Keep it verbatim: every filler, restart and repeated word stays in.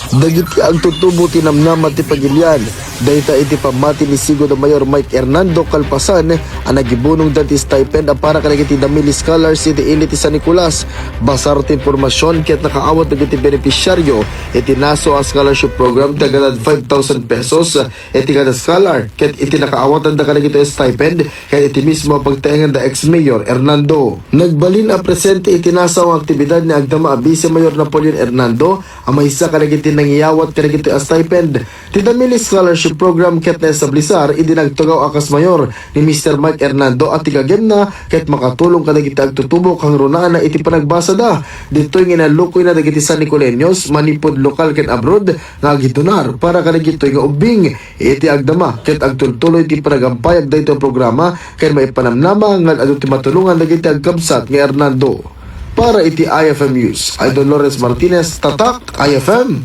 Dagiti agtutubo ti namnama ti pagilian dayta iti pammati ni Sigo da Mayor Mike Hernando kalpasan a nagibunongda ti stipend a para kadagiti damili scholars iti ili ti San Nicolas. Basar ti impormasion ket nakaawat dagiti benepisyaryo iti naso a scholarship program ti agadad five thousand pesos iti kada scholar ket iti nakaawatanda kadagiti stipend ket iti mismo a pagtaenganda ex-mayor Hernando. Nagbalin a presente iti naso nga aktibidad ni agdama a Vice Mayor Napoleon Hernando a maysa kadagiti nangiyawat kadagiti a stipend ti Damili Scholarship Program ket naestablisar idi nagtugaw a kas mayor ni Mister Mike Hernando a ti gagemna ket makatulong kadagiti agtutubo kangrunaan iti panagbasada. Ditoy nga inallokoyna dagiti San Nicoleños manipud lokal ken abroad nga agidonar para kadagitoy nga ubbing iti agdama ket agtultuloy ti panagampayag daytoy a programa ken maipanamnama nga adu ti matulongan dagiti agkabsat nga Hernando. Para iti I F M News, Idol Lawrence Martinez, Tatak I F M.